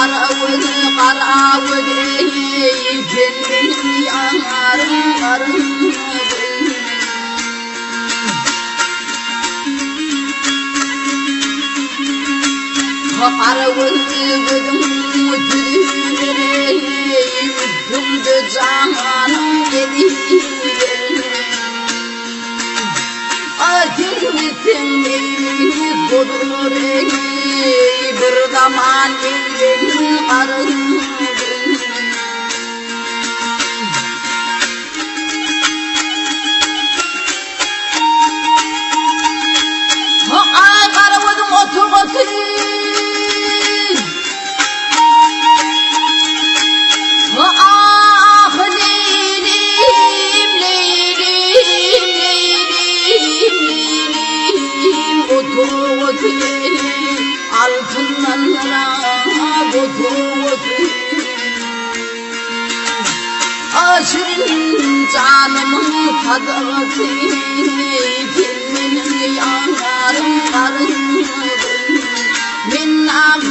Garagöz, garagöz eý, sen meniň ýarym garagöz. Garagöz gözüň süzüler eý, üstüňde janyň eziler. Sen meýlis bozular eý, bir zaman eglen garagöz. Aý Garagözüň oturgasy. Ah Leýlim, Leýlim, Leýlim, Leýlim oturgasy. Altyndan rak oturgasy. Şirin janymyň sadagasy, sen meniň ýarym garym. Men am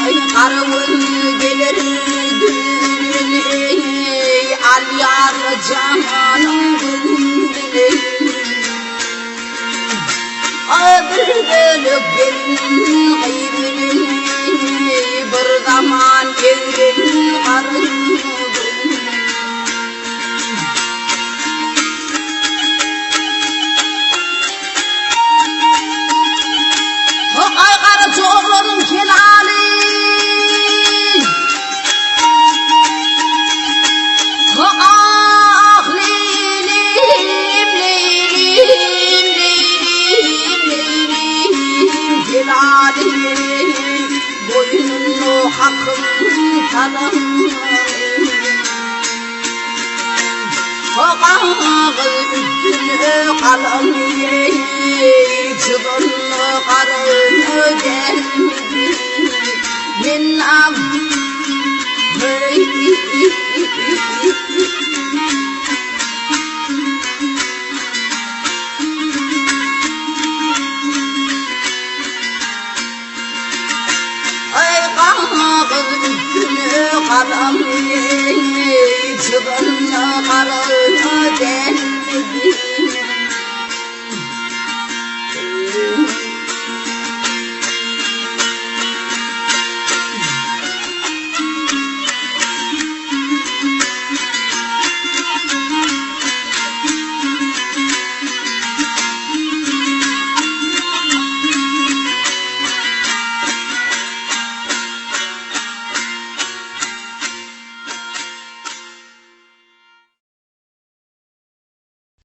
Aý Garagöz geler düýn eý, alýar janyň gündüni. A bir bölek gelin gyz bilen bir zaman eglen Garagöz. Aý garaja oglanyň kelaly. Ah Leýlim, Leýlim, Leýlim, Leýlim kelaly. Boýnuna hakyň salan. Kagyz üstüne galam çyzan garany dälmidi? Men am Aý kagyz üstüne galam çyzan garany dälmidi?